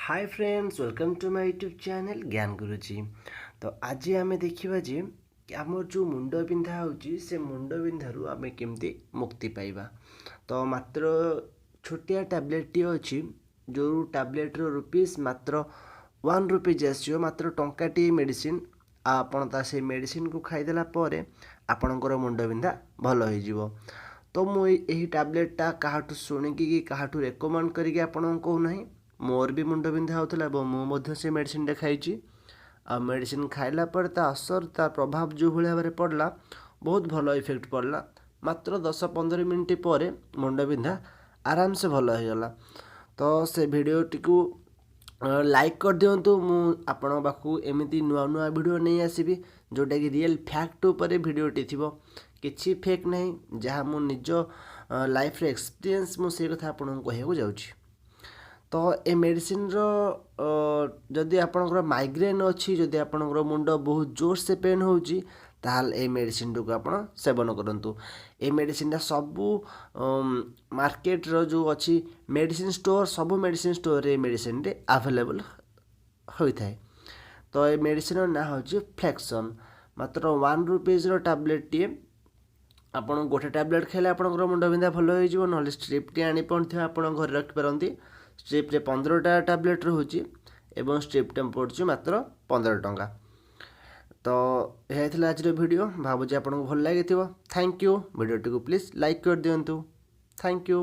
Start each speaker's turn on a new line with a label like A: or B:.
A: Hi friends, welcome to my YouTube channel ଜ୍ଞାନ ଗୁରୁଜୀ। ତ ଆଜି ଆମେ ଦେଖିବା ଯେ ଆମର ଯେଉଁ ମୁଣ୍ଡ ବିନ୍ଧା ହେଉଛି, ସେ ମୁଣ୍ଡ ବିନ୍ଧାରୁ ଆମେ କେମିତି ମୁକ୍ତି ପାଇବା। ତ ମାତ୍ର ଛୋଟିଆ ଟ୍ୟାବଲେଟ୍ଟିଏ ଅଛି, ଯେଉଁ ଟ୍ୟାବଲେଟ୍ର ରୁପିସ୍ ମାତ୍ର 1 ରୁପିଜ୍ ଆସିବ, ମାତ୍ର ଟଙ୍କାଟିଏ ମେଡ଼ିସିନ୍। ଆଉ ଆପଣ ତା ସେଇ ମେଡ଼ିସିନ୍କୁ ଖାଇଦେଲା ପରେ ଆପଣଙ୍କର ମୁଣ୍ଡ ବିନ୍ଧା ଭଲ ହେଇଯିବ। ତ ମୁଁ ଏହି ଟ୍ୟାବଲେଟ୍ଟା କାହାଠୁ ଶୁଣିକି କି କାହାଠୁ ରେକମେଣ୍ଡ କରିକି ଆପଣଙ୍କୁ କହୁନାହିଁ। ମୋର ବି ମୁଣ୍ଡ ବିନ୍ଧା ହେଉଥିଲା ଏବଂ ମୁଁ ମଧ୍ୟ ସେ ମେଡ଼ିସିନ୍ଟା ଖାଇଛି। ଆଉ ମେଡ଼ିସିନ୍ ଖାଇଲା ପରେ ତା ଅସର, ତା ପ୍ରଭାବ ଯେଉଁ ଭଳି ଭାବରେ ପଡ଼ିଲା, ବହୁତ ଭଲ ଇଫେକ୍ଟ ପଡ଼ିଲା। ମାତ୍ର 10-15 ମିନିଟ୍ ପରେ ମୁଣ୍ଡ ବିନ୍ଧା ଆରାମସେ ଭଲ ହେଇଗଲା। ତ ସେ ଭିଡ଼ିଓଟିକୁ ଲାଇକ୍ କରିଦିଅନ୍ତୁ। ମୁଁ ଆପଣଙ୍କ ପାଖକୁ ଏମିତି ନୂଆ ନୂଆ ଭିଡ଼ିଓ ନେଇ ଆସିବି, ଯେଉଁଟାକି ରିଏଲ୍ ଫ୍ୟାକ୍ଟ ଉପରେ ଭିଡ଼ିଓଟି ଥିବ, କିଛି ଫେକ୍ ନାହିଁ। ଯାହା ମୁଁ ନିଜ ଲାଇଫ୍ର ଏକ୍ସପିରିଏନ୍ସ, ମୁଁ ସେଇ କଥା ଆପଣଙ୍କୁ କହିବାକୁ ଯାଉଛି। ତ ଏ ମେଡ଼ିସିନ୍ର ଯଦି ଆପଣଙ୍କର ମାଇଗ୍ରେନ୍ ଅଛି, ଯଦି ଆପଣଙ୍କର ମୁଣ୍ଡ ବହୁତ ଜୋରସେ ପେନ୍ ହେଉଛି, ତାହେଲେ ଏ ମେଡ଼ିସିନଟିକୁ ଆପଣ ସେବନ କରନ୍ତୁ। ଏ ମେଡ଼ିସିନଟା ସବୁ ମାର୍କେଟର ଯେଉଁ ଅଛି ମେଡ଼ିସିନ ଷ୍ଟୋର୍, ସବୁ ମେଡ଼ିସିନ ଷ୍ଟୋର୍ରେ ଏ ମେଡ଼ିସିନଟି ଆଭେଲେବଲ୍ ହୋଇଥାଏ। ତ ଏ ମେଡ଼ିସିନର ନାଁ ହେଉଛି ଫ୍ଲେକ୍ସନ୍। ମାତ୍ର 1 ରୁପିଜ୍ର ଟ୍ୟାବଲେଟ୍ଟିଏ। ଆପଣ ଗୋଟେ ଟ୍ୟାବଲେଟ୍ ଖାଇଲେ ଆପଣଙ୍କର ମୁଣ୍ଡବିନ୍ଧା ଭଲ ହେଇଯିବ। ନହେଲେ ଷ୍ଟ୍ରିପ୍ଟି ଆଣି ମଧ୍ୟ ଆପଣ ଘରେ ରଖିପାରନ୍ତି। ଷ୍ଟ୍ରିପ୍ରେ 15ଟା ଟ୍ୟାବଲେଟ୍ ରହୁଛି ଏବଂ ଷ୍ଟ୍ରିପ୍ଟା ପଡ଼ୁଛି ମାତ୍ର 15 ଟଙ୍କା। ତ ଏହା ଥିଲା ଆଜିର ଭିଡ଼ିଓ। ଭାବୁଛି ଆପଣଙ୍କୁ ଭଲ ଲାଗିଥିବ। Thank you. ଭିଡ଼ିଓଟିକୁ ପ୍ଲିଜ୍ ଲାଇକ୍ କରିଦିଅନ୍ତୁ। Thank you.